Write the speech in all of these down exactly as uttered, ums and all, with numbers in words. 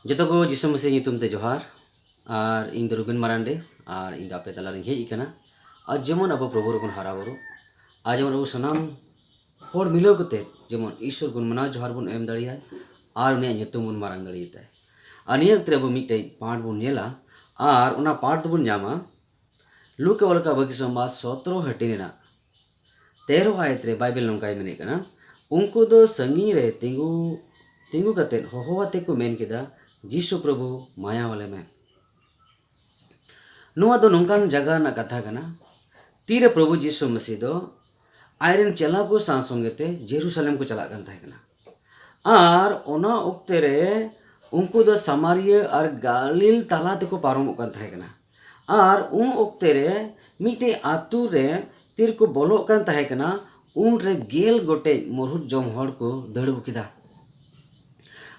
ᱡᱚᱛᱚ ᱠᱚ ᱡᱤᱥᱩ ᱢᱟᱹᱥᱤ ᱧᱩᱛᱩᱢ ᱛᱮ ᱡᱚᱦᱟᱨ᱾ ᱟᱨ ᱤᱧ ᱫᱚ ᱨᱩᱵᱤᱱ ᱢᱟᱨᱟᱱᱰᱤ᱾ ᱟᱨ ᱤᱧ ᱫᱚ ᱟᱯᱮ ᱛᱟᱞᱟᱨᱤᱧ ᱦᱮᱡ ᱟᱠᱟᱱᱟ᱾ ᱟᱨ ᱡᱮᱢᱚᱱ ᱟᱵᱚ ᱯᱨᱚᱵᱷᱩ ᱨᱮᱵᱚᱱ ᱦᱟᱨᱟ ᱵᱩᱨᱩᱜ, ᱟᱨ ᱡᱮᱢᱚᱱ ᱟᱵᱚ ᱥᱟᱱᱟᱢ ᱦᱚᱲ ᱢᱤᱞᱟᱹᱣ ᱠᱟᱛᱮ ᱡᱮᱢᱚᱱ ᱤᱥᱚᱨ ᱜᱩᱱ ᱢᱟᱱᱟᱣ ᱡᱚᱦᱟᱨ ᱵᱚᱱ ᱮᱢ ᱫᱟᱲᱮᱭᱟᱭ ᱟᱨ ᱩᱱᱤᱭᱟᱜ ᱧᱩᱛᱩᱢ ᱵᱚᱱ ᱢᱟᱨᱟᱝ ᱫᱟᱲᱮᱭᱟᱛᱟᱭ᱾ ᱟᱨ ᱱᱤᱭᱟᱹ ᱚᱠᱛᱮ ᱨᱮ ᱟᱵᱚ ᱢᱤᱫᱴᱮᱡ ᱯᱟᱴ ᱵᱚᱱ ᱧᱮᱞᱟ᱾ ᱟᱨ ᱚᱱᱟ ᱯᱟᱴ ᱫᱚᱵᱚᱱ ᱧᱟᱢᱟ ᱞᱩᱠᱟ ᱚᱞ ᱠᱟᱜ ᱵᱷᱟᱹᱜᱤ ᱥᱚᱢᱵᱟᱫ ᱥᱚᱛᱨᱚ ᱦᱟᱹᱴᱤᱧ ᱨᱮᱱᱟᱜ ᱛᱮᱨᱚ ᱟᱭᱟᱛ ᱨᱮ ᱵᱟᱭᱵᱮᱞ ᱱᱚᱝᱠᱟᱭ ᱢᱮᱱᱮᱫ ᱠᱟᱱᱟ, "ᱩᱱᱠᱩ ᱫᱚ ᱥᱟᱺᱜᱤᱧ ᱨᱮ ᱛᱤᱸᱜᱩ, ᱛᱤᱸᱜᱩ ᱠᱟᱛᱮ ᱦᱚᱦᱚ ᱟᱛᱮ ᱠᱚ ᱢᱮᱱ ᱠᱮᱫᱟ, 'ᱡᱤᱥᱩ ᱯᱨᱚᱵᱷᱩ, ᱢᱟᱭᱟ ᱟᱞᱮ ᱢᱮ.'" ᱱᱚᱣᱟ ᱫᱚ ᱱᱚᱝᱠᱟᱱ ᱡᱟᱭᱜᱟ ᱨᱮᱱᱟᱜ ᱠᱟᱛᱷᱟ ᱠᱟᱱᱟ, ᱛᱤᱨᱮ ᱯᱨᱚᱵᱷᱩ ᱡᱤᱥᱩ ᱢᱟᱹᱥᱤ ᱫᱚ ᱟᱡᱨᱮᱱ ᱪᱮᱞᱟ ᱠᱚ ᱥᱟᱶ ᱥᱚᱸᱜᱮ ᱛᱮ ᱡᱮᱨᱩᱥᱟᱞᱮᱢ ᱠᱚ ᱪᱟᱞᱟᱜ ᱠᱟᱱ ᱛᱟᱦᱮᱸ ᱠᱟᱱᱟ᱾ ᱟᱨ ᱚᱱᱟ ᱚᱠᱛᱮ ᱨᱮ ᱩᱱᱠᱩ ᱫᱚ ᱥᱟᱢᱟᱨᱤᱭᱟᱹ ᱟᱨ ᱜᱟᱞᱤᱞ ᱛᱟᱞᱟ ᱛᱮᱠᱚ ᱯᱟᱨᱚᱢᱚᱜ ᱠᱟᱱ ᱛᱟᱦᱮᱸ ᱠᱟᱱᱟ᱾ ᱟᱨ ᱩᱱ ᱚᱠᱛᱮ ᱨᱮ ᱢᱤᱫᱴᱮᱡ ᱟᱛᱳ ᱨᱮ ᱛᱤᱨᱮᱠᱚ ᱵᱚᱞᱚᱜ ᱠᱟᱱ ᱛᱟᱦᱮᱸ ᱠᱟᱱᱟ, ᱩᱱᱨᱮ ᱜᱮᱞ ᱜᱚᱴᱮᱡ ᱢᱩᱨᱦᱩᱫ ᱡᱚᱢ ᱦᱚᱲ ᱠᱚ ᱫᱟᱹᱲ ᱟᱹᱜᱩ ᱠᱮᱫᱟ᱾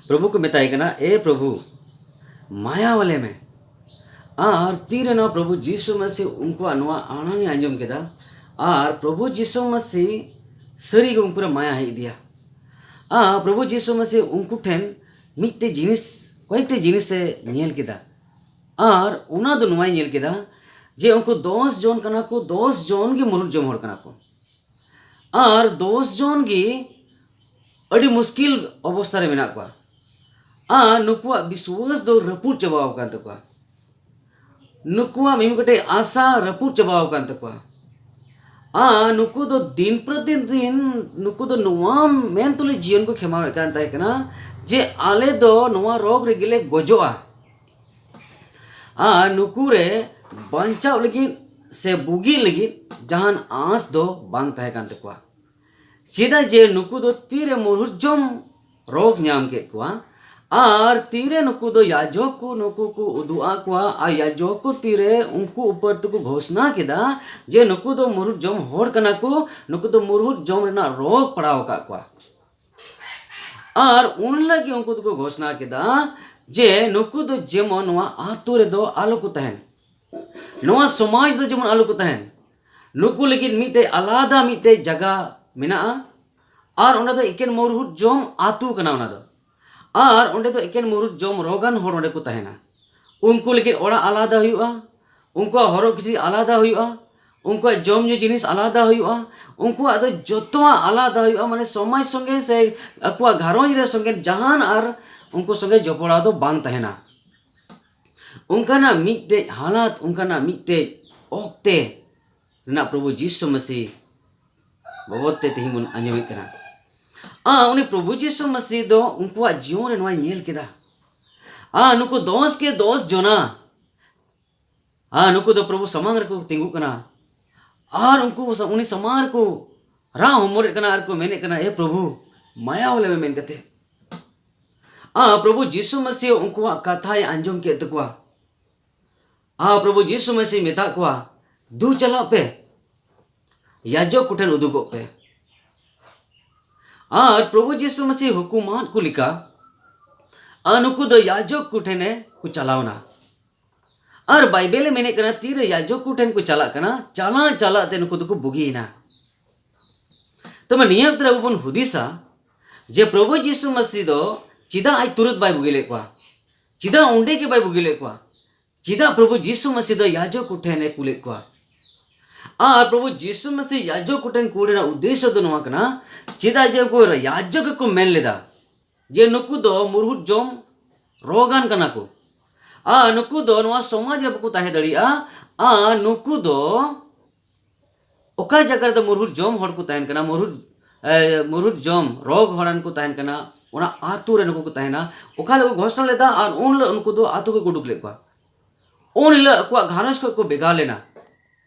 ᱯᱨᱚᱵᱷᱩ ᱠᱚ ᱢᱮᱛᱟᱭ ᱠᱟᱱᱟ, "ᱮ ᱯᱨᱚᱵᱷᱩ, ᱢᱟᱭᱟ ᱟᱞᱮ ᱢᱮ᱾" ᱟᱨ ᱛᱤᱨᱮ ᱱᱚᱣᱟ ᱯᱨᱚᱵᱷᱩ ᱡᱤᱥᱩ ᱢᱟᱹᱥᱤ ᱩᱱᱠᱩᱣᱟᱜ ᱱᱚᱣᱟ ᱟᱲᱟᱝ ᱮ ᱟᱸᱡᱚᱢ ᱠᱮᱫᱟ, ᱟᱨ ᱯᱨᱚᱵᱷᱩ ᱡᱤᱥᱩ ᱢᱟᱹᱥᱤ ᱥᱟᱹᱨᱤ ᱜᱮ ᱩᱱᱠᱩ ᱨᱮ ᱢᱟᱭᱟ ᱦᱮᱡ ᱟᱫᱮᱭᱟ᱾ ᱟᱨ ᱯᱨᱚᱵᱷᱩ ᱡᱤᱥᱩ ᱢᱟᱹᱥᱤ ᱩᱱᱠᱩ ᱴᱷᱮᱱ ᱢᱤᱫᱴᱮᱡ ᱡᱤᱱᱤᱥ, ᱠᱚᱭᱮᱠᱴᱤ ᱡᱤᱱᱤᱥ ᱮ ᱧᱮᱞ ᱠᱮᱫᱟ᱾ ᱟᱨ ᱚᱱᱟ ᱫᱚ ᱱᱚᱣᱟᱭ ᱧᱮᱞ ᱠᱮᱫᱟ ᱡᱮ ᱩᱱᱠᱩ ᱫᱚᱥ ᱡᱚᱱ ᱠᱟᱱᱟ ᱠᱚ, ᱫᱚᱥ ᱡᱚᱱ ᱜᱮ ᱢᱩᱨᱩᱫ ᱡᱚᱢ ᱦᱚᱲ ᱠᱟᱱᱟ ᱠᱚ᱾ ᱟᱨ ᱫᱚᱥ ᱡᱚᱱ ᱜᱮ ᱟᱹᱰᱤ ᱢᱩᱥᱠᱤᱞ ᱚᱵᱚᱥᱛᱟ ᱨᱮ ᱢᱮᱱᱟᱜ ᱠᱚᱣᱟ᱾ ᱟᱨ ᱱᱩᱠᱩᱣᱟᱜ ᱵᱤᱥᱣᱟᱥ ᱫᱚ ᱨᱟᱹᱯᱩᱫ ᱪᱟᱵᱟᱣ ᱟᱠᱟᱱ ᱛᱟᱠᱚᱣᱟ᱾ ᱱᱩᱠᱩᱣᱟᱜ ᱢᱤᱢᱤᱫ ᱜᱚᱴᱮᱡ ᱟᱥᱟ ᱨᱟᱹᱯᱩᱫ ᱪᱟᱵᱟᱣ ᱟᱠᱟᱱ ᱛᱟᱠᱚᱣᱟ᱾ ᱟᱨ ᱱᱩᱠᱩ ᱫᱚ ᱫᱤᱱ ᱯᱨᱚᱛᱤᱫᱤᱱ, ᱱᱩᱠᱩ ᱫᱚ ᱱᱚᱣᱟ ᱢᱮᱱ ᱛᱩᱞᱩᱡ ᱡᱤᱭᱚᱱ ᱠᱚ ᱠᱷᱮᱢᱟᱣᱮᱫ ᱠᱟᱱ ᱛᱟᱦᱮᱸ ᱠᱟᱱᱟ ᱡᱮ ᱟᱞᱮ ᱫᱚ ᱱᱚᱣᱟ ᱨᱳᱜᱽ ᱨᱮᱜᱮ ᱞᱮ ᱜᱚᱡᱚᱜᱼᱟ᱾ ᱟᱨ ᱱᱩᱠᱩ ᱨᱮ ᱵᱟᱧᱪᱟᱣ ᱞᱟᱹᱜᱤᱫ ᱥᱮ ᱵᱩᱜᱤ ᱞᱟᱹᱜᱤᱫ ᱡᱟᱦᱟᱱ ᱟᱸᱥ ᱫᱚ ᱵᱟᱝ ᱛᱟᱦᱮᱸ ᱠᱟᱱ ᱛᱟᱠᱚᱣᱟ᱾ ᱪᱮᱫᱟᱜ ᱡᱮ ᱱᱩᱠᱩ ᱫᱚ ᱛᱤᱨᱮ ᱢᱩᱨᱦᱩᱫ ᱡᱚᱢ ᱨᱳᱜᱽ ᱧᱟᱢ ᱠᱮᱫ ᱠᱚᱣᱟ, ᱟᱨ ᱛᱤᱨᱮ ᱱᱩᱠᱩ ᱫᱚ ᱭᱟᱡᱚᱠ ᱠᱚ ᱱᱩᱠᱩ ᱠᱚ ᱩᱫᱩᱜ ᱟᱫ ᱠᱚᱣᱟ, ᱟᱨ ᱭᱟᱡᱚᱠ ᱠᱚ ᱛᱤᱨᱮ ᱩᱱᱠᱩ ᱩᱯᱚᱨ ᱛᱮᱠᱚ ᱜᱷᱳᱥᱱᱟ ᱠᱮᱫᱟ ᱡᱮ ᱱᱩᱠᱩ ᱫᱚ ᱢᱩᱨᱦᱩᱫ ᱡᱚᱢ ᱦᱚᱲ ᱠᱟᱱᱟ ᱠᱚ, ᱱᱩᱠᱩ ᱫᱚ ᱢᱩᱨᱦᱩᱫ ᱡᱚᱢ ᱨᱮᱱᱟᱜ ᱨᱳᱜᱽ ᱯᱟᱲᱟᱣ ᱟᱠᱟᱫ ᱠᱚᱣᱟ᱾ ᱟᱨ ᱩᱱ ᱦᱤᱞᱳᱜ ᱜᱮ ᱩᱱᱠᱩ ᱫᱚᱠᱚ ᱜᱷᱳᱥᱱᱟ ᱠᱮᱫᱟ ᱡᱮ ᱱᱩᱠᱩ ᱫᱚ ᱡᱮᱢᱚᱱ ᱱᱚᱣᱟ ᱟᱛᱳ ᱨᱮᱫᱚ ᱟᱞᱚ ᱠᱚ ᱛᱟᱦᱮᱱ, ᱱᱚᱣᱟ ᱥᱚᱢᱟᱡᱽ ᱫᱚ ᱡᱮᱢᱚᱱ ᱟᱞᱚ ᱠᱚ ᱛᱟᱦᱮᱱ᱾ ᱱᱩᱠᱩ ᱞᱟᱹᱜᱤᱫ ᱢᱤᱫᱴᱮᱡ ᱟᱞᱟᱫᱟ ᱢᱤᱫᱴᱮᱡ ᱡᱟᱭᱜᱟ ᱢᱮᱱᱟᱜᱼᱟ, ᱟᱨ ᱚᱱᱟ ᱫᱚ ᱮᱠᱮᱱ ᱢᱩᱨᱦᱩᱫ ᱡᱚᱢ ᱟᱛᱳ ᱠᱟᱱᱟ ᱚᱱᱟ ᱫᱚ᱾ ᱟᱨ ᱚᱸᱰᱮ ᱫᱚ ᱮᱠᱮᱱ ᱢᱩᱨᱩᱫ ᱡᱚᱢ ᱨᱳᱜᱟᱱ ᱦᱚᱲ ᱚᱸᱰᱮ ᱠᱚ ᱛᱟᱦᱮᱱᱟ᱾ ᱩᱱᱠᱩ ᱞᱟᱹᱜᱤᱫ ᱚᱲᱟᱜ ᱟᱞᱟᱫᱟ ᱦᱩᱭᱩᱜᱼᱟ, ᱩᱱᱠᱩᱣᱟᱜ ᱦᱚᱨᱚᱜ ᱠᱤᱪᱨᱤᱡ ᱟᱞᱟᱫᱟ ᱦᱩᱭᱩᱜᱼᱟ, ᱩᱱᱠᱩᱣᱟᱜ ᱡᱚᱢ ᱧᱩ ᱡᱤᱱᱤᱥ ᱟᱞᱟᱫᱟ ᱦᱩᱭᱩᱜᱼᱟ, ᱩᱱᱠᱩᱣᱟᱜ ᱫᱚ ᱡᱚᱛᱚᱣᱟᱜ ᱟᱞᱟᱫᱟ ᱦᱩᱭᱩᱜᱼᱟ᱾ ᱢᱟᱱᱮ ᱥᱚᱢᱟᱡᱽ ᱥᱚᱸᱜᱮ ᱥᱮ ᱟᱠᱚᱣᱟᱜ ᱜᱷᱟᱨᱚᱸᱡᱽ ᱨᱮ ᱥᱚᱸᱜᱮ ᱡᱟᱦᱟᱱ ᱟᱨ ᱩᱱᱠᱩ ᱥᱚᱸᱜᱮ ᱡᱚᱯᱲᱟᱣ ᱫᱚ ᱵᱟᱝ ᱛᱟᱦᱮᱱᱟ᱾ ᱚᱱᱠᱟᱱᱟᱜ ᱢᱤᱫᱴᱮᱡ ᱦᱟᱞᱟᱛ, ᱚᱱᱠᱟᱱᱟᱜ ᱢᱤᱫᱴᱮᱡ ᱚᱠᱛᱮ ᱨᱮᱱᱟᱜ ᱯᱨᱚᱵᱷᱩ ᱡᱤᱥᱩ ᱢᱟᱹᱥᱤ ᱵᱟᱵᱚᱫ ᱛᱮ ᱛᱮᱦᱮᱧ ᱵᱚᱱ ᱟᱸᱡᱚᱢᱮᱫ ᱠᱟᱱᱟ᱾ ᱟᱨ ᱩᱱᱤ ᱯᱨᱚᱵᱷᱩ ᱡᱤᱥᱩ ᱢᱟᱹᱥᱤ ᱫᱚ ᱩᱱᱠᱩᱣᱟᱜ ᱡᱤᱭᱚᱱ ᱨᱮ ᱱᱚᱣᱟᱭ ᱧᱮᱞ ᱠᱮᱫᱟ᱾ ᱟᱨ ᱱᱩᱠᱩ ᱫᱚᱥ ᱠᱮ ᱫᱚᱥ ᱡᱚᱱᱟ, ᱟᱨ ᱱᱩᱠᱩ ᱫᱚ ᱯᱨᱚᱵᱷᱩ ᱥᱟᱢᱟᱝ ᱨᱮᱠᱚ ᱛᱤᱸᱜᱩᱜ ᱠᱟᱱᱟ᱾ ᱟᱨ ᱩᱱᱠᱩ ᱥᱟ-, ᱩᱱᱤ ᱥᱟᱢᱟᱝ ᱨᱮᱠᱚ ᱨᱟᱜ ᱦᱚᱢᱚᱨᱮᱫ ᱠᱟᱱᱟ ᱟᱨ ᱠᱚ ᱢᱮᱱᱮᱫ ᱠᱟᱱᱟ, "ᱮ ᱯᱨᱚᱵᱷᱩ, ᱢᱟᱭᱟ ᱟᱞᱮ ᱢᱮ," ᱢᱮᱱ ᱠᱟᱛᱮ᱾ ᱟᱨ ᱯᱨᱚᱵᱷᱩ ᱡᱤᱥᱩ ᱢᱟᱹᱥᱤ ᱩᱱᱠᱩᱣᱟᱜ ᱠᱟᱛᱷᱟᱭ ᱟᱸᱡᱚᱢ ᱠᱮᱫ ᱛᱟᱠᱚᱣᱟ᱾ ᱟᱨ ᱯᱨᱚᱵᱷᱩ ᱡᱤᱥᱩ ᱢᱟᱹᱥᱤ ᱢᱮᱛᱟᱜ ᱠᱚᱣᱟ, "ᱫᱩ ᱪᱟᱞᱟᱜ ᱯᱮ, ᱭᱟᱡᱚᱠ ᱠᱚᱴᱷᱮᱱ ᱩᱫᱩᱜᱚᱜ ᱯᱮ᱾" ᱟᱨ ᱯᱨᱚᱵᱷᱩ ᱡᱤᱥᱩ ᱢᱟᱹᱥᱤ ᱦᱩᱠᱩᱢᱟᱫ ᱠᱚ ᱞᱮᱠᱟ, ᱟᱨ ᱱᱩᱠᱩ ᱫᱚ ᱭᱟᱡᱚᱠ ᱠᱚᱴᱷᱮᱱᱮ ᱠᱚ ᱪᱟᱞᱟᱣᱱᱟ᱾ ᱟᱨ ᱵᱟᱭᱵᱮᱞ ᱮ ᱢᱮᱱᱮᱫ ᱠᱟᱱᱟ, ᱛᱤᱨᱮ ᱭᱟᱡᱚᱠ ᱠᱚᱴᱷᱮᱱ ᱠᱚ ᱪᱟᱞᱟᱜ ᱠᱟᱱᱟ, ᱪᱟᱞᱟᱜ ᱪᱟᱞᱟᱜ ᱛᱮ ᱱᱩᱠᱩ ᱫᱚᱠᱚ ᱵᱩᱜᱤᱭᱮᱱᱟ᱾ ᱛᱚᱵᱮ ᱱᱤᱭᱟᱹ ᱚᱠᱛᱮ ᱨᱮ ᱟᱵᱚ ᱵᱚᱱ ᱦᱩᱫᱤᱥᱟ ᱡᱮ ᱯᱨᱚᱵᱷᱩ ᱡᱤᱥᱩ ᱢᱟᱹᱥᱤ ᱫᱚ ᱪᱮᱫᱟᱜ ᱟᱡ ᱛᱩᱨᱟᱹᱛ ᱵᱟᱭ ᱵᱩᱜᱤ ᱞᱮᱫ ᱠᱚᱣᱟ? ᱪᱮᱫᱟᱜ ᱚᱸᱰᱮ ᱜᱮ ᱵᱟᱭ ᱵᱩᱜᱤ ᱞᱮᱫ ᱠᱚᱣᱟ? ᱪᱮᱫᱟᱜ ᱯᱨᱚᱵᱷᱩ ᱡᱤᱥᱩ ᱢᱟᱹᱥᱤ ᱫᱚ ᱭᱟᱡᱚᱠ ᱠᱚᱴᱷᱮᱱ ᱮ ᱠᱩᱞᱮᱫ ᱠᱚᱣᱟ? ᱟᱨ ᱯᱨᱚᱵᱷᱩ ᱡᱤᱥᱩ ᱢᱟᱹᱥᱤ ᱭᱟᱡᱚᱠ ᱠᱚᱴᱷᱮᱱ ᱠᱩᱞ ᱨᱮᱱᱟᱜ ᱩᱫᱽᱫᱮᱥᱥᱚ ᱫᱚ ᱱᱚᱣᱟ ᱠᱟᱱᱟ, ᱪᱮᱫᱟᱜ ᱡᱮ ᱩᱱᱠᱩ ᱭᱟᱡᱚᱠ ᱜᱮᱠᱚ ᱢᱮᱱ ᱞᱮᱫᱟ ᱡᱮ ᱱᱩᱠᱩ ᱫᱚ ᱢᱩᱨᱦᱩᱫ ᱡᱚᱢ ᱨᱳᱜᱟᱱ ᱠᱟᱱᱟ ᱠᱚ, ᱟᱨ ᱱᱩᱠᱩ ᱫᱚ ᱱᱚᱣᱟ ᱥᱚᱢᱟᱡᱽ ᱨᱮ ᱵᱟᱠᱚ ᱛᱟᱦᱮᱸ ᱫᱟᱲᱮᱭᱟᱜᱼᱟ, ᱟᱨ ᱱᱩᱠᱩ ᱫᱚ ᱚᱠᱟ ᱡᱟᱭᱜᱟ ᱨᱮᱫᱚ ᱢᱩᱨᱦᱩᱫ ᱡᱚᱢ ᱦᱚᱲ ᱠᱚ ᱛᱟᱦᱮᱱ ᱠᱟᱱᱟ, ᱢᱩᱨᱦᱩᱫ, ᱮ, ᱢᱩᱨᱦᱩᱫ ᱡᱚᱢ ᱨᱳᱜᱽ ᱦᱚᱲᱟᱱ ᱠᱚ ᱛᱟᱦᱮᱱ ᱠᱟᱱᱟ, ᱚᱱᱟ ᱟᱹᱛᱩ ᱨᱮ ᱱᱩᱠᱩ ᱠᱚ ᱛᱟᱦᱮᱱᱟ᱾ ᱚᱠᱟ ᱦᱤᱞᱳᱜ ᱠᱚ ᱜᱷᱳᱥᱱᱟ ᱞᱮᱫᱟ ᱟᱨ ᱩᱱ ᱦᱤᱞᱳᱜ ᱱᱩᱠᱩ ᱫᱚ ᱟᱹᱛᱩ ᱠᱚ ᱩᱰᱩᱠ ᱞᱮᱫ ᱠᱚᱣᱟ᱾ ᱩᱱ ᱦᱤᱞᱳᱜ ᱟᱠᱚᱣᱟᱜ ᱜᱷᱟᱨᱚᱸᱡᱽ ᱠᱷᱚᱱ ᱠᱚ ᱵᱷᱮᱜᱟᱨ ᱞᱮᱱᱟ᱾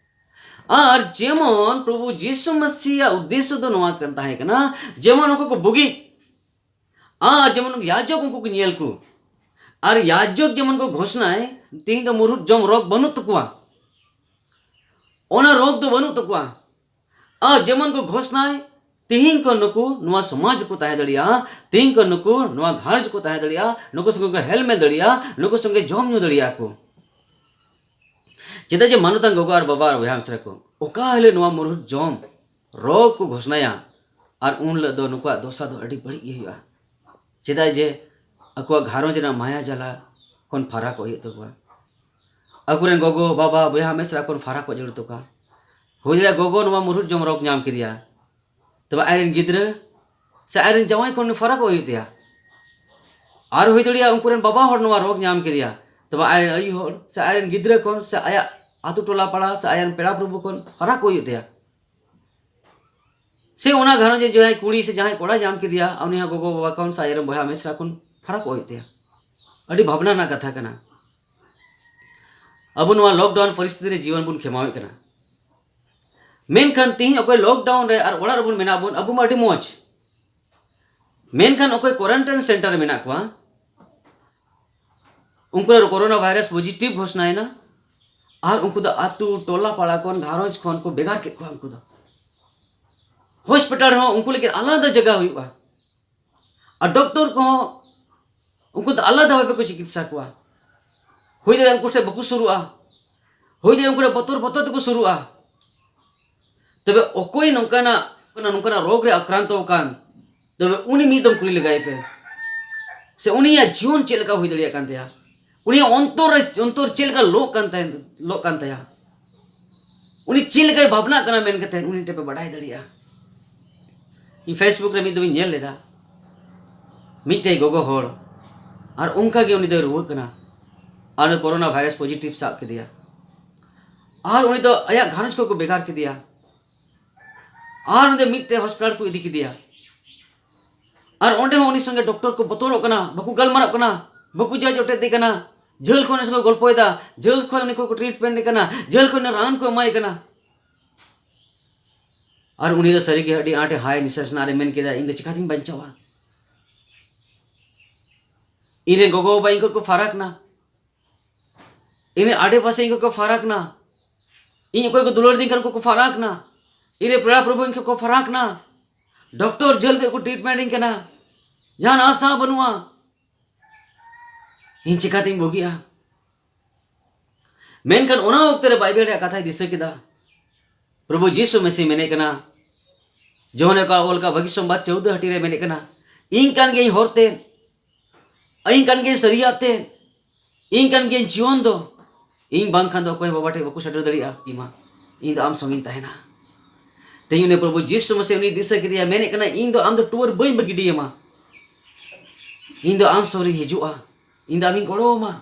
ᱟᱨ ᱡᱮᱢᱚᱱ ᱯᱨᱚᱵᱷᱩ ᱡᱤᱥᱩ ᱢᱟᱹᱥᱤᱭᱟᱜ ᱩᱫᱽᱫᱮᱥᱥᱚ ᱫᱚ ᱱᱚᱣᱟ ᱠᱟᱱ ᱛᱟᱦᱮᱸ ᱠᱟᱱᱟ, ᱡᱮᱢᱚᱱ ᱱᱩᱠᱩ ᱠᱚ ᱵᱩᱜᱤ, ᱟᱨ ᱡᱮᱢᱚᱱ ᱭᱟᱡᱚᱠ ᱩᱱᱠᱩ ᱠᱚ ᱧᱮᱞ ᱠᱚ, ᱟᱨ ᱭᱟᱡᱚᱠ ᱡᱮᱢᱚᱱ ᱠᱚ ᱜᱷᱳᱥᱱᱟᱭ, ᱛᱮᱦᱮᱧ ᱫᱚ ᱢᱩᱨᱦᱩᱫ ᱡᱚᱢ ᱨᱳᱜᱽ ᱵᱟᱹᱱᱩᱜ ᱛᱟᱠᱚᱣᱟ, ᱚᱱᱟ ᱨᱳᱜᱽ ᱫᱚ ᱵᱟᱹᱱᱩᱜ ᱛᱟᱠᱚᱣᱟ᱾ ᱟᱨ ᱡᱮᱢᱚᱱ ᱠᱚ ᱜᱷᱳᱥᱱᱟᱭ, ᱛᱮᱦᱮᱧ ᱠᱷᱚᱱ ᱱᱩᱠᱩ ᱱᱚᱣᱟ ᱥᱚᱢᱟᱡᱽ ᱠᱚ ᱛᱟᱦᱮᱸ ᱫᱟᱲᱮᱭᱟᱜᱼᱟ, ᱛᱮᱦᱮᱧ ᱠᱷᱚᱱ ᱱᱩᱠᱩ ᱱᱚᱣᱟ ᱜᱷᱟᱨᱚᱸᱡᱽ ᱠᱚ ᱛᱟᱦᱮᱸ ᱫᱟᱲᱮᱭᱟᱜᱼᱟ, ᱱᱩᱠᱩ ᱥᱚᱸᱜᱮ ᱠᱚ ᱦᱮᱞᱢᱮᱞ ᱫᱟᱲᱮᱭᱟᱜᱼᱟ, ᱱᱩᱠᱩ ᱥᱚᱸᱜᱮ ᱡᱚᱢ ᱧᱩ ᱫᱟᱲᱮᱭᱟᱜᱼᱟ ᱠᱚ᱾ ᱪᱮᱫᱟᱜ ᱡᱮ ᱢᱟᱱᱚᱛᱟᱱ ᱜᱚᱜᱚ ᱟᱨ ᱵᱟᱵᱟ ᱟᱨ ᱵᱚᱭᱦᱟ ᱢᱤᱥᱨᱟ ᱠᱚ, ᱚᱠᱟ ᱦᱤᱞᱳᱜ ᱱᱚᱣᱟ ᱢᱩᱨᱦᱩᱫ ᱡᱚᱢ ᱨᱳᱜᱽ ᱠᱚ ᱜᱷᱳᱥᱱᱟᱭᱟ, ᱟᱨ ᱩᱱ ᱦᱤᱞᱳᱜ ᱫᱚ ᱱᱩᱠᱩᱣᱟᱜ ᱫᱚᱥᱟ ᱫᱚ ᱟᱹᱰᱤ ᱵᱟᱹᱲᱤᱡ ᱜᱮ ᱦᱩᱭᱩᱜᱼᱟ᱾ ᱪᱮᱫᱟᱜ ᱡᱮ ᱟᱠᱚᱣᱟᱜ ᱜᱷᱟᱨᱚᱸᱡᱽ ᱨᱮᱱᱟᱜ ᱢᱟᱭᱟ ᱡᱟᱞᱟ ᱠᱷᱚᱱ ᱯᱷᱟᱨᱟᱠᱚᱜ ᱦᱩᱭᱩᱜ ᱛᱟᱠᱚᱣᱟ᱾ ᱟᱠᱚᱨᱮᱱ ᱜᱚᱜᱚ, ᱵᱟᱵᱟ, ᱵᱚᱭᱦᱟ, ᱢᱤᱥᱨᱟ ᱠᱷᱚᱱ ᱯᱷᱟᱨᱟᱠᱚᱜ ᱡᱟᱹᱨᱩᱲ ᱛᱟᱠᱚᱣᱟ᱾ ᱦᱩᱭ ᱫᱟᱲᱮᱭᱟᱜᱼᱟ ᱜᱚᱜᱚ ᱱᱚᱣᱟ ᱢᱩᱨᱦᱩᱫ ᱡᱚᱢ ᱨᱳᱜᱽ ᱧᱟᱢ ᱠᱮᱫᱮᱭᱟ, ᱛᱚᱵᱮ ᱟᱡᱨᱮᱱ ᱜᱤᱫᱽᱨᱟᱹ ᱥᱮ ᱟᱡᱨᱮᱱ ᱡᱟᱶᱟᱭ ᱠᱷᱚᱱ ᱯᱷᱟᱨᱟᱠᱚᱜ ᱦᱩᱭᱩᱜ ᱛᱟᱭᱟ᱾ ᱟᱨ ᱦᱩᱭ ᱫᱟᱲᱮᱭᱟᱜᱼᱟ ᱩᱱᱠᱩ ᱨᱮᱱ ᱵᱟᱵᱟ ᱦᱚᱲ ᱱᱚᱣᱟ ᱨᱳᱜᱽ ᱧᱟᱢ ᱠᱮᱫᱮᱭᱟ, ᱛᱚᱵᱮ ᱟᱡᱨᱮᱱ ᱟᱭᱳ ᱦᱚᱲ ᱥᱮ ᱟᱡᱨᱮᱱ ᱜᱤᱫᱽᱨᱟᱹ ᱠᱷᱚᱱ ᱥᱮ ᱟᱭᱟᱜ ᱟᱛᱳ ᱴᱚᱞᱟ ᱯᱟᱲᱟ ᱥᱮ ᱟᱡᱨᱮᱱ ᱯᱮᱲᱟ ᱯᱨᱚᱵᱷᱩ ᱠᱷᱚᱱ ᱯᱷᱟᱨᱟᱠᱚᱜ ᱦᱩᱭᱩᱜ ᱛᱟᱭᱟ᱾ ᱥᱮ ᱚᱱᱟ ᱜᱷᱟᱨᱚᱸᱡᱽ ᱨᱮ ᱡᱟᱦᱟᱸᱭ ᱠᱩᱲᱤ ᱥᱮ ᱡᱟᱦᱟᱸᱭ ᱠᱚᱲᱟ ᱧᱟᱢ ᱠᱮᱫᱮᱭᱟ, ᱩᱱᱤ ᱦᱚᱸ ᱜᱚᱜᱚ ᱵᱟᱵᱟ ᱠᱷᱚᱱ ᱥᱮ ᱟᱡᱨᱮᱱ ᱵᱚᱭᱦᱟ ᱢᱤᱥᱨᱟ ᱠᱷᱚᱱ ᱯᱷᱟᱨᱟᱠᱚᱜ ᱦᱩᱭᱩᱜ ᱛᱟᱭᱟ᱾ ᱟᱹᱰᱤ ᱵᱷᱟᱵᱽᱱᱟ ᱨᱮᱱᱟᱜ ᱠᱟᱛᱷᱟ ᱠᱟᱱᱟ᱾ ᱟᱵᱚ ᱱᱚᱣᱟ ᱞᱚᱠᱰᱟᱣᱩᱱ ᱯᱚᱨᱤᱥᱛᱷᱤᱛᱤ ᱨᱮ ᱡᱤᱭᱚᱱ ᱵᱚᱱ ᱠᱷᱮᱢᱟᱣᱮᱫ ᱠᱟᱱᱟ᱾ ᱢᱮᱱᱠᱷᱟᱱ ᱛᱤᱦᱤᱧ ᱚᱠᱚᱭ ᱞᱚᱠᱰᱟᱣᱩᱱ ᱨᱮ ᱟᱨ ᱚᱲᱟᱜ ᱨᱮᱵᱚᱱ ᱢᱮᱱᱟᱜ ᱵᱚᱱ, ᱟᱵᱚ ᱢᱟ ᱟᱹᱰᱤ ᱢᱚᱡᱽ᱾ ᱢᱮᱱᱠᱷᱟᱱ ᱚᱠᱚᱭ ᱠᱳᱣᱟᱨᱮᱱᱴᱟᱭᱤᱱ ᱥᱮᱱᱴᱟᱨ ᱨᱮ ᱢᱮᱱᱟᱜ ᱠᱚᱣᱟ, ᱩᱱᱠᱩ ᱨᱮ ᱠᱳᱨᱳᱱᱟ ᱵᱷᱟᱭᱨᱟᱥ ᱯᱚᱡᱤᱴᱤᱵᱷ ᱜᱷᱳᱥᱱᱟᱭᱮᱱᱟ, ᱟᱨ ᱩᱱᱠᱩ ᱫᱚ ᱟᱹᱛᱩ, ᱴᱚᱞᱟ, ᱯᱟᱲᱟ ᱠᱷᱚᱱ, ᱜᱷᱟᱨᱚᱸᱡᱽ ᱠᱷᱚᱱ ᱠᱚ ᱵᱷᱮᱜᱟᱨ ᱠᱮᱫ ᱠᱚᱣᱟ᱾ ᱩᱱᱠᱩ ᱫᱚ ᱦᱚᱥᱯᱤᱴᱟᱞ ᱨᱮᱦᱚᱸ ᱩᱱᱠᱩ ᱞᱟᱹᱜᱤᱫ ᱟᱞᱟᱫᱟ ᱡᱟᱭᱜᱟ ᱦᱩᱭᱩᱜᱼᱟ, ᱟᱨ ᱰᱚᱠᱴᱚᱨ ᱠᱚᱦᱚᱸ ᱩᱱᱠᱩ ᱫᱚ ᱟᱞᱟᱫᱟ ᱵᱷᱟᱵᱮ ᱠᱚ ᱪᱤᱠᱤᱛᱥᱟ ᱠᱚᱣᱟ᱾ ᱦᱩᱭ ᱫᱟᱲᱮᱭᱟᱜᱼᱟ ᱩᱱᱠᱩ ᱥᱮᱫ ᱵᱟᱠᱚ ᱥᱩᱨᱩᱜᱼᱟ, ᱦᱩᱭ ᱫᱟᱲᱮᱭᱟᱜᱼᱟ ᱩᱱᱠᱩ ᱫᱚ ᱵᱚᱛᱚᱨ ᱵᱚᱛᱚᱨ ᱛᱮᱠᱚ ᱥᱩᱨᱩᱜᱼᱟ᱾ ᱛᱚᱵᱮ ᱚᱠᱚᱭ ᱱᱚᱝᱠᱟᱱᱟᱜ, ᱱᱚᱝᱠᱟᱱᱟᱜ ᱨᱳᱜᱽ ᱨᱮ ᱟᱠᱨᱟᱱᱛᱚ ᱟᱠᱟᱱ, ᱛᱚᱵᱮ ᱩᱱᱤ ᱢᱤᱫ ᱫᱚᱢ ᱠᱩᱞᱤ ᱞᱮᱜᱟᱭ ᱯᱮ, ᱥᱮ ᱩᱱᱤᱭᱟᱜ ᱡᱤᱭᱚᱱ ᱪᱮᱫ ᱞᱮᱠᱟ ᱦᱩᱭ ᱫᱟᱲᱮᱭᱟᱜ ᱠᱟᱱ ᱛᱟᱭᱟ, ᱩᱱᱤᱭᱟᱜ ᱚᱱᱛᱚᱨ ᱨᱮ, ᱚᱱᱛᱚᱨ ᱪᱮᱫ ᱞᱮᱠᱟ ᱞᱚᱜ ᱠᱟᱱ ᱛᱟᱭ, ᱞᱚᱜ ᱠᱟᱱ ᱛᱟᱭᱟ, ᱩᱱᱤ ᱪᱮᱫ ᱞᱮᱠᱟᱭ ᱵᱷᱟᱵᱽᱱᱟᱜ ᱠᱟᱱᱟ ᱢᱮᱱ ᱠᱟᱛᱮ ᱩᱱᱤ ᱴᱷᱮᱱ ᱯᱮ ᱵᱟᱰᱟᱭ ᱫᱟᱲᱮᱭᱟᱜᱼᱟ᱾ ᱤᱧ ᱯᱷᱮᱥᱵᱩᱠ ᱨᱮ ᱢᱤᱫ ᱫᱚᱢ ᱤᱧ ᱧᱮᱞ ᱞᱮᱫᱟ, ᱢᱤᱫᱴᱮᱡ ᱜᱚᱜᱚ ᱦᱚᱲ ᱟᱨ ᱚᱱᱠᱟ ᱜᱮ ᱩᱱᱤ ᱫᱚᱭ ᱨᱩᱣᱟᱹᱜ ᱠᱟᱱᱟ, ᱟᱨ ᱩᱱᱤ ᱠᱳᱨᱳᱱᱟ ᱵᱷᱟᱭᱨᱟᱥ ᱯᱚᱡᱤᱴᱤᱵᱷ ᱥᱟᱵ ᱠᱮᱫᱮᱭᱟ, ᱟᱨ ᱩᱱᱤ ᱫᱚ ᱟᱭᱟᱜ ᱜᱷᱟᱨᱚᱸᱡᱽ ᱠᱷᱚᱱ ᱠᱚ ᱵᱷᱮᱜᱟᱨ ᱠᱮᱫᱮᱭᱟ, ᱟᱨ ᱩᱱᱤ ᱫᱚ ᱢᱤᱫᱴᱮᱡ ᱦᱚᱥᱯᱤᱴᱟᱞ ᱠᱚ ᱤᱫᱤ ᱠᱮᱫᱮᱭᱟ᱾ ᱟᱨ ᱚᱸᱰᱮ ᱦᱚᱸ ᱩᱱᱤ ᱥᱚᱸᱜᱮ ᱰᱚᱠᱴᱚᱨ ᱠᱚ ᱵᱚᱛᱚᱨᱚᱜ ᱠᱟᱱᱟ, ᱵᱟᱠᱚ ᱜᱟᱞᱢᱟᱨᱟᱜ ᱠᱟᱱᱟ, ᱵᱟᱠᱚ ᱡᱟᱡᱽ ᱚᱴᱮᱡ ᱫᱮ ᱠᱟᱱᱟ, ᱡᱷᱟᱹᱞ ᱠᱷᱚᱱ ᱩᱱᱤ ᱥᱚᱸᱜᱮ ᱜᱚᱞᱯᱚᱭᱮᱫᱟ, ᱡᱷᱟᱹᱞ ᱠᱷᱚᱱ ᱩᱱᱤ ᱠᱚ ᱴᱨᱤᱴᱢᱮᱱᱴ ᱮ ᱠᱟᱱᱟ, ᱡᱷᱟᱹᱞ ᱠᱷᱚᱱ ᱨᱟᱱ ᱠᱚ ᱮᱢᱟᱭ ᱠᱟᱱᱟ᱾ ᱟᱨ ᱩᱱᱤ ᱫᱚ ᱥᱟᱹᱨᱤᱜᱮ ᱟᱹᱰᱤ ᱟᱸᱴᱮ ᱦᱟᱭ ᱱᱤᱥᱟᱥ ᱱᱟ ᱨᱮ ᱢᱮᱱ ᱠᱮᱫᱟ, "ᱤᱧ ᱫᱚ ᱪᱤᱠᱟᱛᱤᱧ ᱵᱟᱧᱪᱟᱣᱟ? ᱤᱧ ᱨᱮᱱ ᱜᱚᱜᱚ ᱵᱟᱵᱟ ᱤᱧ ᱠᱷᱚᱱ ᱠᱚ ᱯᱷᱟᱨᱟᱠ ᱱᱟ, ᱤᱧ ᱨᱮᱱ ᱟᱰᱮ ᱯᱟᱥᱮ ᱤᱧ ᱠᱷᱚᱱ ᱠᱚ ᱯᱷᱟᱨᱟᱠ ᱱᱟ, ᱤᱧ ᱚᱠᱚᱭ ᱠᱚ ᱫᱩᱞᱟᱹᱲ ᱫᱤᱧ ᱠᱟᱱ ᱩᱱᱠᱩ ᱠᱚ ᱯᱷᱟᱨᱟᱠ ᱱᱟ, ᱤᱧ ᱨᱮᱱ ᱯᱮᱲᱟ ᱯᱨᱚᱵᱷᱩ ᱤᱧ ᱠᱷᱚᱱ ᱠᱚ ᱯᱷᱟᱨᱟᱠ ᱱᱟ, ᱰᱚᱠᱴᱚᱨ ᱡᱷᱟᱹᱞ ᱠᱷᱚᱱ ᱠᱚ ᱴᱨᱤᱴᱢᱮᱱᱴ ᱤᱧ ᱠᱟᱱᱟ, ᱡᱟᱦᱟᱱ ᱟᱥᱟ ᱵᱟᱹᱱᱩᱜᱼᱟ, ᱤᱧ ᱪᱤᱠᱟᱛᱤᱧ ᱵᱩᱜᱤᱜᱼᱟ?" ᱢᱮᱱᱠᱷᱟᱱ ᱚᱱᱟ ᱚᱠᱛᱮ ᱨᱮ ᱵᱟᱭᱵᱮᱞ ᱨᱮᱭᱟᱜ ᱠᱟᱛᱷᱟᱭ ᱫᱤᱥᱟᱹ ᱠᱮᱫᱟ᱾ ᱯᱨᱚᱵᱷᱩ ᱡᱤᱥᱩ ᱢᱮᱥᱤ ᱢᱮᱱᱮᱫ ᱠᱟᱱᱟ, ᱡᱚᱦᱚᱱ ᱚᱠᱟ ᱚᱞ ᱠᱟᱜ ᱵᱷᱟᱹᱜᱤ ᱥᱚᱢᱵᱟᱫ ᱪᱳᱣᱫᱟᱹ ᱦᱟᱹᱴᱤᱧ ᱨᱮ ᱢᱮᱱᱮᱫ ᱠᱟᱱᱟ, "ᱤᱧ ᱠᱟᱱ ᱜᱤᱭᱟᱹᱧ ᱦᱚᱨ ᱛᱮ, ᱤᱧ ᱠᱟᱱ ᱜᱤᱭᱟᱹᱧ ᱥᱟᱹᱨᱤᱭᱟᱜ ᱛᱮ, ᱤᱧ ᱠᱟᱱ ᱜᱤᱭᱟᱹᱧ ᱡᱤᱭᱚᱱ ᱫᱚ, ᱤᱧ ᱵᱟᱝᱠᱷᱟᱱ ᱫᱚ ᱚᱠᱚᱭ ᱦᱚᱸ ᱵᱟᱵᱟ ᱴᱷᱮᱱ ᱵᱟᱠᱚ ᱥᱮᱴᱮᱨ ᱫᱟᱲᱮᱭᱟᱜᱼᱟ᱾ ᱤᱧ ᱢᱟ, ᱤᱧ ᱫᱚ ᱟᱢ ᱥᱚᱸᱜᱮᱧ ᱛᱟᱦᱮᱱᱟ᱾ ᱛᱮᱦᱮᱧ ᱩᱱᱤ ᱯᱨᱚᱵᱷᱩ ᱡᱤᱥᱩ ᱢᱟᱥᱤ ᱩᱱᱤ ᱫᱤᱥᱟᱹ ᱠᱮᱫᱮᱭᱟ, ᱢᱮᱱᱮᱫ ᱠᱟᱱᱟ, ᱤᱧ ᱫᱚ ᱟᱢ ᱫᱚ ᱴᱩᱣᱟᱹᱨ ᱵᱟᱹᱧ ᱵᱟᱹᱜᱤᱰᱤᱭᱟᱢᱟ, ᱤᱧ ᱫᱚ ᱟᱢ ᱥᱩᱨ ᱨᱤᱧ ᱦᱤᱡᱩᱜᱼᱟ, ᱤᱧ ᱫᱚ ᱟᱢᱤᱧ ᱜᱚᱲᱚ ᱟᱢᱟ᱾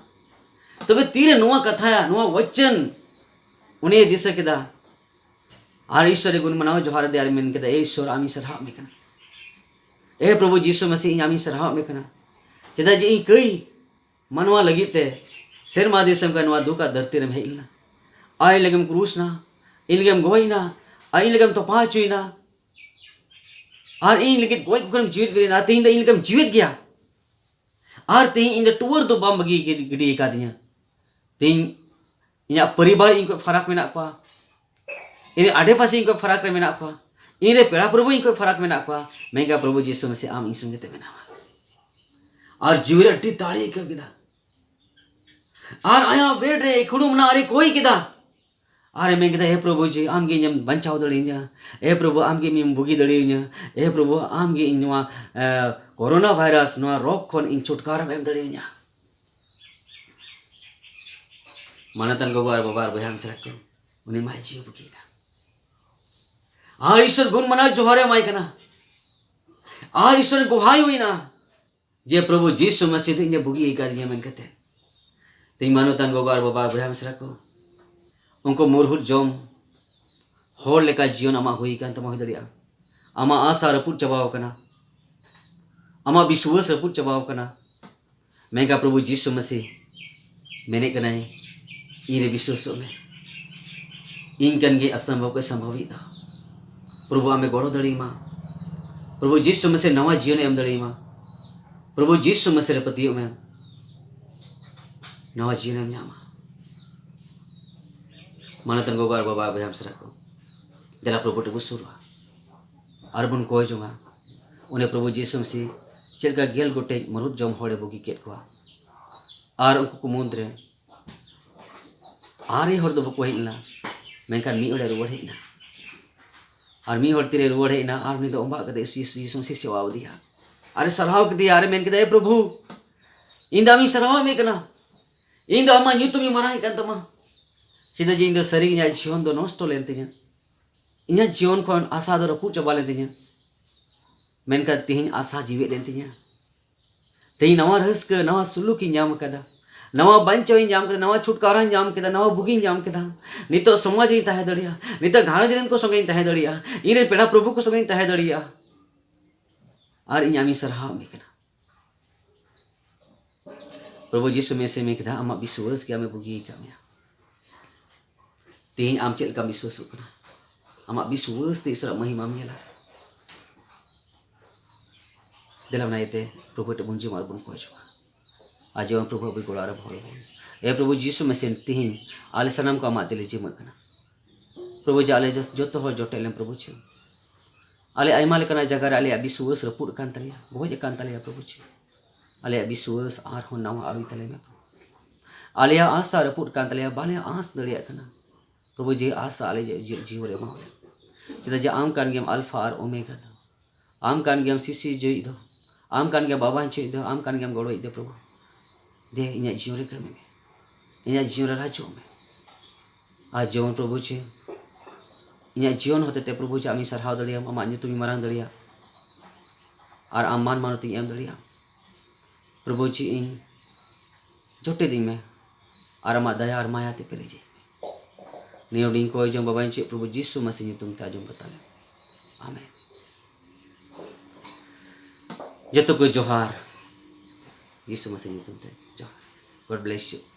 ᱛᱚᱵᱮ ᱛᱤᱨᱮ ᱱᱚᱣᱟ ᱠᱟᱛᱷᱟ, ᱱᱚᱣᱟ ᱣᱟᱪᱚᱱ ᱩᱱᱤᱭ ᱫᱤᱥᱟᱹ ᱠᱮᱫᱟ, ᱟᱨ ᱤᱥᱥᱚᱨ ᱮ ᱜᱩᱱ ᱢᱟᱱᱟᱣ ᱡᱚᱦᱟᱨ ᱟᱫᱮᱭᱟ ᱟᱨ ᱢᱮᱱ ᱠᱮᱫᱟ, ᱮ ᱤᱥᱥᱚᱨ, ᱟᱢᱤᱧ ᱥᱟᱨᱦᱟᱣ ᱢᱮ ᱠᱟᱱᱟ᱾ ᱮ ᱯᱨᱚᱵᱷᱩ ᱡᱤᱥᱩ ᱢᱟᱥᱤ, ᱤᱧ ᱟᱢᱤᱧ ᱥᱟᱨᱦᱟᱣ ᱢᱮ ᱠᱟᱱᱟ, ᱪᱮᱫᱟᱜ ᱡᱮ ᱤᱧ ᱠᱟᱹᱭ ᱢᱟᱱᱣᱟ ᱞᱟᱹᱜᱤᱫ ᱛᱮ ᱥᱮᱨᱢᱟ ᱫᱤᱥᱚᱢ ᱠᱷᱚᱱ ᱱᱚᱣᱟ ᱫᱩᱠ ᱟᱨ ᱫᱷᱟᱹᱨᱛᱤ ᱨᱮᱢ ᱦᱮᱡ ᱞᱮᱱᱟ᱾ ᱟᱭ ᱞᱟᱹᱜᱤᱫ ᱮᱢ ᱠᱨᱩᱥ ᱱᱟ, ᱤᱧ ᱞᱟᱹᱜᱤᱫ ᱮᱢ ᱜᱚᱡ ᱮᱱᱟ, ᱟᱨ ᱤᱧ ᱞᱟᱹᱜᱤᱫ ᱮᱢ ᱛᱚᱯᱟ ᱦᱚᱪᱚᱭᱮᱱᱟ, ᱟᱨ ᱤᱧ ᱞᱟᱹᱜᱤᱫ ᱜᱚᱡ ᱠᱷᱚᱱᱮᱢ ᱡᱤᱣᱮᱫ ᱵᱮᱨᱮᱫ ᱮᱱᱟ᱾ ᱛᱮᱦᱮᱧ ᱫᱚ ᱤᱧ ᱞᱮᱠᱟᱢ ᱡᱤᱣᱮᱫ ᱜᱮᱭᱟ, ᱟᱨ ᱛᱮᱦᱮᱧ ᱤᱧ ᱫᱚ ᱴᱩᱣᱟᱹᱨ ᱫᱚ ᱵᱟᱢ ᱵᱟᱹᱜᱤ ᱜᱤᱰᱤ ᱟᱠᱟᱫᱤᱧᱟ᱾ ᱛᱮᱦᱮᱧ ᱤᱧᱟᱹᱜ ᱯᱚᱨᱤᱵᱟᱨ ᱤᱧ ᱠᱷᱚᱱ ᱯᱷᱟᱨᱟᱠ ᱢᱮᱱᱟᱜ ᱠᱚᱣᱟ, ᱤᱧ ᱟᱰᱮ ᱯᱟᱥᱮ ᱤᱧ ᱠᱷᱚᱱ ᱯᱷᱟᱨᱟᱠ ᱨᱮ ᱢᱮᱱᱟᱜ ᱠᱚᱣᱟ, ᱤᱧ ᱨᱮ ᱯᱮᱲᱟ ᱯᱨᱚᱵᱷᱩ ᱤᱧ ᱠᱷᱚᱱ ᱯᱷᱟᱨᱟᱠ ᱢᱮᱱᱟᱜ ᱠᱚᱣᱟ, ᱢᱮᱱᱠᱷᱟᱱ ᱯᱨᱚᱵᱷᱩ ᱡᱤᱥᱩ ᱢᱟᱥᱤ ᱟᱢ ᱤᱧ ᱥᱚᱸᱜᱮ ᱛᱮ ᱢᱮᱱᱟᱢᱟ᱾ ᱟᱨ ᱡᱤᱣᱤ ᱨᱮ ᱟᱹᱰᱤ ᱫᱟᱲᱮ ᱟᱹᱭᱠᱟᱹᱣ ᱠᱮᱫᱟ᱾ ᱟᱨ ᱟᱭᱟᱜ ᱵᱮᱰ ᱨᱮ ᱠᱩᱲᱩᱢ ᱱᱟ ᱟᱨᱮ ᱠᱚᱭ ᱠᱮᱫᱟ᱾ ᱟᱨᱮ ᱢᱮᱱ ᱠᱮᱫᱟ, ᱮ ᱯᱨᱚᱵᱷᱩ ᱡᱤ, ᱟᱢ ᱜᱮ ᱤᱧᱮᱢ ᱵᱟᱧᱪᱟᱣ ᱫᱟᱲᱮᱭᱟᱹᱧᱟ᱾ ᱮ ᱯᱨᱚᱵᱷᱩ, ᱟᱢ ᱜᱮ ᱤᱧᱮᱢ ᱵᱩᱜᱤ ᱫᱟᱲᱮᱭᱟᱹᱧᱟ᱾ ᱮ ᱯᱨᱚᱵᱷᱩ, ᱟᱢ ᱜᱮ ᱤᱧ ᱱᱚᱣᱟ, ᱮ, ᱠᱳᱨᱳᱱᱟ ᱵᱷᱟᱭᱨᱟᱥ, ᱱᱚᱣᱟ ᱨᱳᱜᱽ ᱠᱷᱚᱱ ᱤᱧ ᱪᱷᱩᱴᱠᱟᱨᱟᱢ ᱮᱢ ᱫᱟᱲᱮᱭᱟᱹᱧᱟ᱾ ᱢᱟᱱᱚᱛᱟᱱ ᱜᱚᱜᱚ ᱟᱨ ᱵᱟᱵᱟ ᱟᱨ ᱵᱚᱭᱦᱟ ᱢᱤᱥᱨᱟ ᱠᱚ, ᱩᱱᱤ ᱢᱟᱭ ᱡᱤᱣᱤ ᱵᱩᱜᱤᱭᱮᱱᱟ᱾ ᱟᱨ ᱤᱥᱥᱚᱨ ᱜᱩᱱ ᱢᱟᱱᱟᱣ ᱡᱚᱦᱟᱨ ᱮ ᱮᱢᱟᱭ ᱠᱟᱱᱟ᱾ ᱟᱨ ᱤᱥᱥᱚᱨ ᱜᱚᱦᱟᱭ ᱦᱩᱭᱱᱟ ᱡᱮ ᱯᱨᱚᱵᱷᱩ ᱡᱤᱥᱩ ᱢᱟᱥᱤ ᱫᱚ ᱤᱧᱮ ᱵᱩᱜᱤ ᱟᱠᱟᱫᱤᱧᱟ ᱢᱮᱱ ᱠᱟᱛᱮ᱾ ᱛᱮᱦᱮᱧ ᱢᱟᱱᱚᱛᱟᱱ ᱜᱚᱜᱚ ᱟᱨ ᱵᱟᱵᱟ ᱵᱚᱭᱦᱟ ᱢᱤᱥᱨᱟ ᱠᱚ, ᱩᱱᱠᱩ ᱢᱩᱨᱦᱩᱫ ᱡᱚᱢ ᱦᱚᱲ ᱞᱮᱠᱟ ᱡᱤᱭᱚᱱ ᱟᱢᱟᱜ ᱦᱩᱭ ᱟᱠᱟᱱ ᱛᱟᱢᱟ, ᱦᱩᱭ ᱫᱟᱲᱮᱭᱟᱜᱼᱟ᱾ ᱟᱢᱟᱜ ᱟᱥᱟ ᱨᱟᱹᱯᱩᱫ ᱪᱟᱵᱟᱣ ᱟᱠᱟᱱᱟ, ᱟᱢᱟᱜ ᱵᱤᱥᱣᱟᱹᱥ ᱨᱟᱹᱯᱩᱫ ᱪᱟᱵᱟᱣ ᱟᱠᱟᱱᱟ᱾ ᱢᱮᱱᱠᱷᱟᱱ ᱯᱨᱚᱵᱷᱩ ᱡᱤᱥᱩ ᱢᱟᱥᱤ ᱢᱮᱱᱮᱫ ᱠᱟᱱᱟᱭ, ᱤᱧ ᱨᱮ ᱵᱤᱥᱣᱟᱹᱥᱚᱜ ᱢᱮ, ᱤᱧ ᱠᱟᱱ ᱜᱮ ᱚᱥᱚᱢᱵᱷᱚᱵ ᱠᱚ ᱥᱚᱢᱵᱷᱚᱵᱤᱛ ᱫᱚ᱾ ᱯᱨᱚᱵᱷᱩ ᱟᱢᱮ ᱜᱚᱲᱚ ᱫᱟᱲᱮᱭᱟᱢᱟ᱾ ᱯᱨᱚᱵᱷᱩ ᱡᱤᱥᱩ ᱢᱟᱥᱤ ᱱᱟᱣᱟ ᱡᱤᱭᱚᱱᱮ ᱮᱢ ᱫᱟᱲᱮᱭᱟᱢᱟ᱾ ᱯᱨᱚᱵᱷᱩ ᱡᱤᱥᱩ ᱢᱟᱥᱤ ᱨᱮ ᱯᱟᱹᱛᱭᱟᱹᱣ ᱢᱮ, ᱱᱟᱣᱟ ᱡᱤᱭᱚᱱᱮᱢ ᱧᱟᱢᱟ᱾ ᱢᱟᱱᱚᱛᱟᱱ ᱜᱚᱜᱚ ᱟᱨ ᱵᱟᱵᱟ ᱵᱚᱭᱦᱟ ᱢᱤᱥᱨᱟ ᱠᱚ, ᱫᱮᱞᱟ ᱯᱨᱚᱵᱷᱩ ᱴᱷᱮᱱ ᱵᱚ ᱥᱩᱨᱩᱜᱼᱟ ᱟᱨ ᱵᱚᱱ ᱠᱚᱭ ᱡᱚᱝᱟ, ᱩᱱᱤ ᱯᱨᱚᱵᱷᱩ ᱡᱤᱥᱩ ᱢᱟᱥᱤ ᱪᱮᱫ ᱞᱮᱠᱟ ᱜᱮᱞ ᱜᱚᱴᱮᱡ ᱢᱩᱨᱦᱩᱫ ᱡᱚᱢ ᱦᱚᱲᱮ ᱵᱩᱜᱤ ᱠᱮᱫ ᱠᱚᱣᱟ, ᱟᱨ ᱩᱱᱠᱩ ᱠᱚ ᱢᱩᱫᱽᱨᱮ ᱟᱨᱮ ᱦᱚᱲ ᱫᱚ ᱵᱟᱠᱚ ᱦᱮᱡ ᱞᱮᱱᱟ, ᱢᱮᱱᱠᱷᱟᱱ ᱢᱤᱫ ᱦᱚᱲᱮ ᱨᱩᱣᱟᱹᱲ ᱦᱮᱡ ᱮᱱᱟ᱾ ᱟᱨ ᱢᱤᱫ ᱦᱚᱲ ᱛᱤᱨᱮ ᱨᱩᱣᱟᱹᱲ ᱦᱮᱡ ᱮᱱᱟ, ᱟᱨ ᱩᱱᱤ ᱫᱚ ᱚᱵᱟᱜ ᱠᱟᱛᱮ ᱡᱤᱥᱩ, ᱡᱤᱥᱩ ᱢᱟᱥᱤ ᱥᱮᱵᱟ ᱟᱫᱮᱭᱟ, ᱟᱨᱮ ᱥᱟᱨᱦᱟᱣ ᱠᱮᱫᱮᱭᱟ, ᱟᱨᱮ ᱢᱮᱱ ᱠᱮᱫᱟ, ᱮ ᱯᱨᱚᱵᱷᱩ, ᱤᱧ ᱫᱚ ᱟᱢᱤᱧ ᱥᱟᱨᱦᱟᱣ ᱢᱮ ᱠᱟᱱᱟ᱾ ᱤᱧ ᱫᱚ ᱟᱢᱟᱜ ᱧᱩᱛᱩᱢᱤᱧ ᱢᱟᱨᱟᱝ ᱮᱫ ᱠᱟᱱ ᱛᱟᱢᱟ᱾ ᱪᱮᱫᱟᱜ ᱡᱮ ᱤᱧ ᱫᱚ ᱥᱟᱹᱨᱤ ᱜᱮ ᱤᱧᱟᱹᱜ ᱡᱤᱭᱚᱱ ᱫᱚ ᱱᱚᱥᱴᱚ ᱞᱮᱱ ᱛᱤᱧᱟᱹ᱾ ᱤᱧᱟᱹᱜ ᱡᱤᱭᱚᱱ ᱠᱷᱚᱱ ᱟᱥᱟ ᱫᱚ ᱨᱟᱹᱯᱩᱫ ᱪᱟᱵᱟ ᱞᱮᱱ ᱛᱤᱧᱟᱹ᱾ ᱢᱮᱱᱠᱷᱟᱱ ᱛᱮᱦᱮᱧ ᱟᱥᱟ ᱡᱤᱣᱮᱫ ᱞᱮᱱ ᱛᱤᱧᱟᱹ᱾ ᱛᱮᱦᱮᱧ ᱱᱟᱣᱟ ᱨᱟᱹᱥᱠᱟᱹ, ᱱᱟᱣᱟ ᱥᱩᱞᱩᱠ ᱤᱧ ᱧᱟᱢ ᱟᱠᱟᱫᱟ, ᱱᱟᱣᱟ ᱵᱟᱧᱪᱟᱣ ᱤᱧ ᱧᱟᱢ ᱠᱮᱫᱟ, ᱱᱟᱣᱟ ᱪᱷᱩᱴᱠᱟᱨᱟᱧ ᱧᱟᱢ ᱠᱮᱫᱟ, ᱱᱟᱣᱟ ᱵᱩᱜᱤᱧ ᱧᱟᱢ ᱠᱮᱫᱟ᱾ ᱱᱤᱛᱚᱜ ᱥᱚᱢᱟᱡᱽ ᱨᱤᱧ ᱛᱟᱦᱮᱸ ᱫᱟᱲᱮᱭᱟᱜᱼᱟ, ᱱᱤᱛᱚᱜ ᱜᱷᱟᱨᱚᱸᱡᱽ ᱨᱮᱱ ᱠᱚ ᱥᱚᱸᱜᱮ ᱤᱧ ᱛᱟᱦᱮᱸ ᱫᱟᱲᱮᱭᱟᱜᱼᱟ, ᱤᱧ ᱨᱮᱱ ᱯᱮᱲᱟ ᱯᱨᱚᱵᱷᱩ ᱠᱚ ᱥᱚᱸᱜᱮ ᱤᱧ ᱛᱟᱦᱮᱸ ᱫᱟᱲᱮᱭᱟᱜᱼᱟ᱾ ᱟᱨ ᱤᱧ ᱟᱢᱤᱧ ᱥᱟᱨᱦᱟᱣ ᱢᱮ ᱠᱟᱱᱟ᱾ ᱯᱨᱚᱵᱷᱩ ᱡᱤᱥᱩ ᱢᱮᱥᱤ ᱢᱮᱱ ᱠᱮᱫᱟ, ᱟᱢᱟᱜ ᱵᱤᱥᱣᱟᱹᱥ ᱜᱮ ᱟᱢᱮ ᱵᱩᱜᱤ ᱟᱠᱟᱫ ᱢᱮᱭᱟ᱾ ᱛᱮᱦᱮᱧ ᱟᱢ ᱪᱮᱫ ᱞᱮᱠᱟᱢ ᱵᱤᱥᱣᱟᱹᱥᱚᱜ ᱠᱟᱱᱟ? ᱟᱢᱟᱜ ᱵᱤᱥᱣᱟᱹᱥ ᱛᱮ ᱤᱥᱚᱨᱟᱜ ᱢᱟᱹᱦᱤᱢᱟᱢ ᱧᱮᱞᱟ᱾ ᱫᱮᱞᱟ ᱚᱱᱟ ᱤᱭᱟᱹᱛᱮ ᱯᱨᱚᱵᱷᱩ ᱴᱷᱮᱱ ᱵᱚᱱ ᱡᱚᱢᱟ ᱟᱨ ᱵᱚᱱ ᱠᱷᱚᱡᱚᱜᱼᱟ᱾ ᱟᱨ ᱡᱮᱢᱚᱱ ᱯᱨᱚᱵᱷᱩ ᱟᱵᱚ ᱜᱚᱲᱚ ᱨᱮ ᱵᱚᱞᱚ ᱵᱚᱱ᱾ ᱮ ᱯᱨᱚᱵᱷᱩ ᱡᱤᱥᱩ ᱢᱮᱥᱤ ᱛᱮᱦᱮᱧ ᱟᱞᱮ ᱥᱟᱱᱟᱢ ᱠᱚ ᱟᱢᱟᱜ ᱛᱮᱞᱮ ᱡᱤᱢᱟᱹᱜ ᱠᱟᱱᱟ᱾ ᱯᱨᱚᱵᱷᱩ ᱡᱮ ᱟᱞᱮ ᱡᱚ-, ᱡᱚᱛᱚ ᱦᱚᱲ ᱡᱚᱴᱮᱫ ᱞᱮᱢ ᱯᱨᱚᱵᱷᱩ ᱡᱮ᱾ ᱟᱞᱮ ᱟᱭᱢᱟ ᱞᱮᱠᱟᱱᱟᱜ ᱡᱟᱭᱜᱟ ᱨᱮ ᱟᱞᱮᱭᱟᱜ ᱵᱤᱥᱣᱟᱹᱥ ᱨᱟᱹᱯᱩᱫ ᱟᱠᱟᱱ ᱛᱟᱞᱮᱭᱟ, ᱵᱚᱦᱚᱡ ᱟᱠᱟᱱ ᱛᱟᱞᱮᱭᱟ ᱯᱨᱚᱵᱷᱩ ᱡᱮ᱾ ᱟᱞᱮᱭᱟᱜ ᱵᱤᱥᱣᱟᱹᱥ ᱟᱨᱦᱚᱸ ᱱᱟᱣᱟ ᱟᱹᱨᱩᱭ ᱛᱟᱞᱮ ᱢᱮ ᱯᱨᱚᱵᱷᱩ᱾ ᱟᱞᱮᱭᱟᱜ ᱟᱥᱟ ᱨᱟᱹᱯᱩᱫ ᱟᱠᱟᱱ ᱛᱟᱞᱮᱭᱟ, ᱵᱟᱞᱮ ᱟᱸᱥ ᱫᱟᱲᱮᱭᱟᱜ ᱠᱟᱱᱟ᱾ ᱯᱨᱚᱵᱷᱩ ᱡᱮ ᱟᱥᱟ ᱟᱞᱮ ᱡᱮ ᱡᱤ-, ᱡᱤᱣᱤ ᱨᱮ ᱮᱢᱟ ᱞᱮ᱾ ᱪᱮᱫᱟᱜ ᱡᱮ ᱟᱢ ᱠᱟᱱ ᱜᱮᱭᱟᱢ ᱟᱞᱯᱷᱟ ᱟᱨ ᱳᱢᱮᱜᱟ ᱫᱚ᱾ ᱟᱢ ᱠᱟᱱ ᱜᱮᱭᱟᱢ ᱥᱤᱥᱤᱨᱡᱟᱹᱣᱤᱡ ᱫᱚ᱾ ᱟᱢ ᱠᱟᱱ ᱜᱮᱭᱟᱢ ᱵᱟᱵᱟᱧᱪᱚᱭᱤᱡ ᱫᱚ᱾ ᱟᱢ ᱠᱟᱱ ᱜᱮᱭᱟᱢ ᱜᱚᱲᱚᱭᱤᱡ ᱫᱚ ᱯᱨᱚᱵᱷᱩ᱾ ᱫᱮ ᱤᱧᱟᱹᱜ ᱡᱤᱭᱚᱱ ᱨᱮ ᱠᱟᱹᱢᱤ ᱢᱮ᱾ ᱤᱧᱟᱹᱜ ᱡᱤᱭᱚᱱ ᱨᱮ ᱨᱟᱡᱚᱜ ᱢᱮ᱾ ᱟᱨ ᱡᱮᱢᱚᱱ ᱯᱨᱚᱵᱷᱩ ᱡᱮ ᱤᱧᱟᱹᱜ ᱡᱤᱭᱚᱱ ᱦᱚᱛᱮᱛᱮ ᱯᱨᱚᱵᱷᱩ ᱡᱮ ᱟᱢᱤᱧ ᱥᱟᱨᱦᱟᱣ ᱫᱟᱲᱮᱭᱟᱢ, ᱟᱢᱟᱜ ᱧᱩᱛᱩᱢᱤᱧ ᱢᱟᱨᱟᱝ ᱫᱟᱲᱮᱭᱟᱜ, ᱟᱨ ᱟᱢ ᱢᱟᱱ ᱢᱟᱱᱚᱛᱤᱧ ᱮᱢ ᱫᱟᱲᱮᱭᱟᱜ᱾ ᱯᱨᱚᱵᱷᱩ ᱡᱮ ᱤᱧ ᱡᱚᱴᱮᱫᱤᱧ ᱢᱮ ᱟᱨ ᱟᱢᱟᱜ ᱫᱟᱭᱟ ᱟᱨ ᱢᱟᱭᱟ ᱛᱮ ᱯᱮᱨᱮᱡᱤᱧ ᱢᱮ᱾ ᱱᱤᱭᱟᱹ ᱦᱩᱰᱤᱧ ᱠᱚᱭ ᱡᱚᱝ ᱵᱟᱵᱟᱧ ᱪᱮᱫ ᱯᱨᱚᱵᱷᱩ ᱡᱤᱥᱩ ᱢᱟᱥᱤ ᱧᱩᱛᱩᱢ ᱛᱮ ᱟᱸᱡᱚᱢ ᱠᱟᱛᱟᱞᱮ᱾ ᱟᱢᱮᱱ᱾ ᱡᱚᱛᱚ ᱠᱚ ᱡᱚᱦᱟᱨ᱾ ᱡᱤᱥᱩ ᱢᱟᱥᱤ ᱧᱩᱛᱩᱢ ᱛᱮ ᱡᱚᱦᱟᱨ᱾ God bless you.